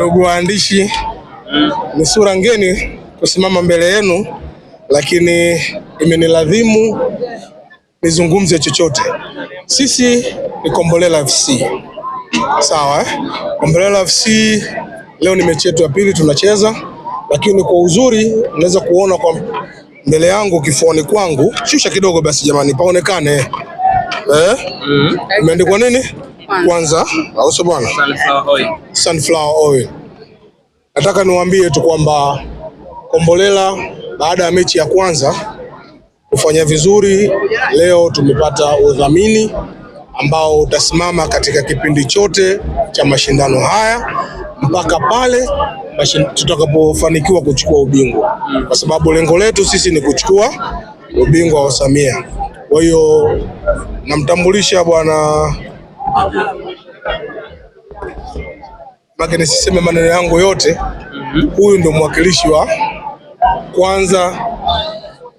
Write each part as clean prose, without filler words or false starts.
Ndugu waandishi, ni sura ngeni kusimama mbele yenu, lakini imenilazimu nizungumze chochote. Sisi ni Kombolela FC, sawa eh? Kombolela FC leo ni mechi yetu ya pili tunacheza, lakini kwa uzuri unaweza kuona kwa mbele yangu kifuani kwangu, shusha kidogo basi jamani, paonekane eh? Imeandikwa nini? Kwanza, au sio bwana? Sunflower oil. Sunflower oil. Nataka niwaambie tu kwamba Kombolela baada ya mechi ya kwanza kufanya vizuri, leo tumepata udhamini ambao utasimama katika kipindi chote cha mashindano haya mpaka pale tutakapofanikiwa kuchukua ubingwa, kwa sababu lengo letu sisi ni kuchukua ubingwa wa Samia. Kwa hiyo namtambulisha bwana make nisiseme maneno yangu yote. Huyu ndio mwakilishi wa Kwanza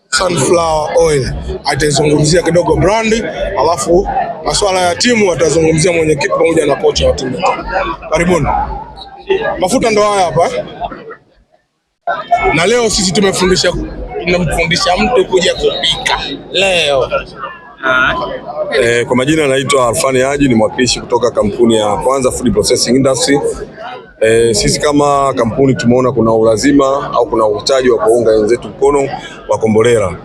Sunflower Oil, ataizungumzia kidogo brandi, alafu masuala ya timu atazungumzia mwenyekiti pamoja na kocha wa timu. Karibuni. Mafuta ndo haya hapa, na leo sisi tumefundisha, tunamfundisha mtu kuja kupika leo. Kwa majina naitwa Alfani Haji, ni mwakilishi kutoka kampuni ya Kwanza Food Processing Industry. Sisi kama kampuni tumeona kuna ulazima au kuna uhitaji wa kuunga wenzetu mkono wa Kombolela.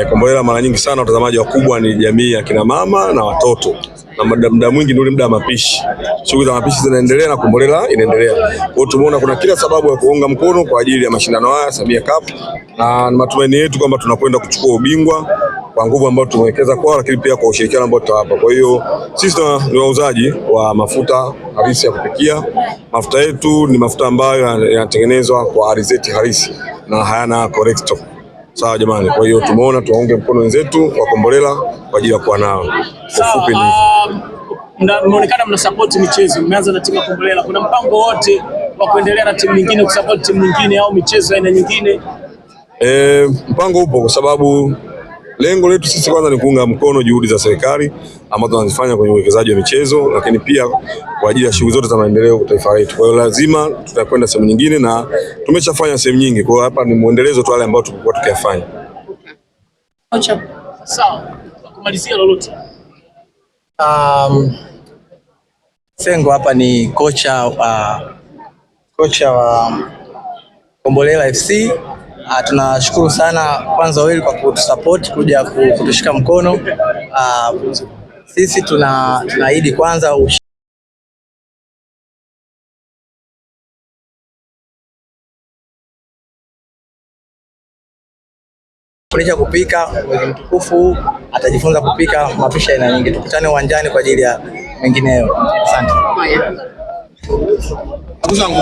Kombolela mara nyingi sana watazamaji wakubwa ni jamii ya kina mama na watoto, na muda mwingi ni ule muda wa mapishi. Shughuli za mapishi zinaendelea na Kombolela inaendelea. Kwa hiyo tumeona kuna kila sababu ya kuunga mkono kwa ajili ya mashindano haya Samia Cup, na ni matumaini yetu kwamba tunakwenda kuchukua ubingwa kwa nguvu ambayo tumewekeza kwao, lakini pia kwa ushirikiano ambao tutawapa. Kwa hiyo sisi ni wauzaji wa mafuta halisi ya kupikia. Mafuta yetu ni mafuta ambayo yanatengenezwa kwa alizeti halisi na hayana cholesterol. Sawa jamani, kwa hiyo tumeona tuwaunge mkono wenzetu wa Kombolela kwa ajili ya kuwa nao. Kwa ufupi ni Mnaonekana mna support michezo, mmeanza na timu ya Kombolela. Kuna mpango wote wa kuendelea na timu nyingine, kusupport timu nyingine au michezo aina nyingine? Mpango upo kwa sababu lengo letu sisi kwanza ni kuunga mkono juhudi za serikali ambazo wanazifanya kwenye uwekezaji wa michezo, lakini pia kwa ajili ya shughuli zote za maendeleo kwa taifa letu. Kwa hiyo lazima tutakwenda sehemu nyingine na tumeshafanya sehemu nyingi. Kwa hiyo hapa ni muendelezo tu wale ambao tulikuwa tukiyafanya. Sawa, kumalizia lolote. Sengo hapa ni kocha wa Kombolela FC. Tunashukuru sana Kwanza Oil kwa kutusupport kuja kutushika mkono. Sisi tunaahidi kwanza fundisha kupika mwezi mtukufu, atajifunza kupika mapishi aina nyingi. Tukutane uwanjani kwa ajili ya mengineyo. Asante. Ndugu zangu,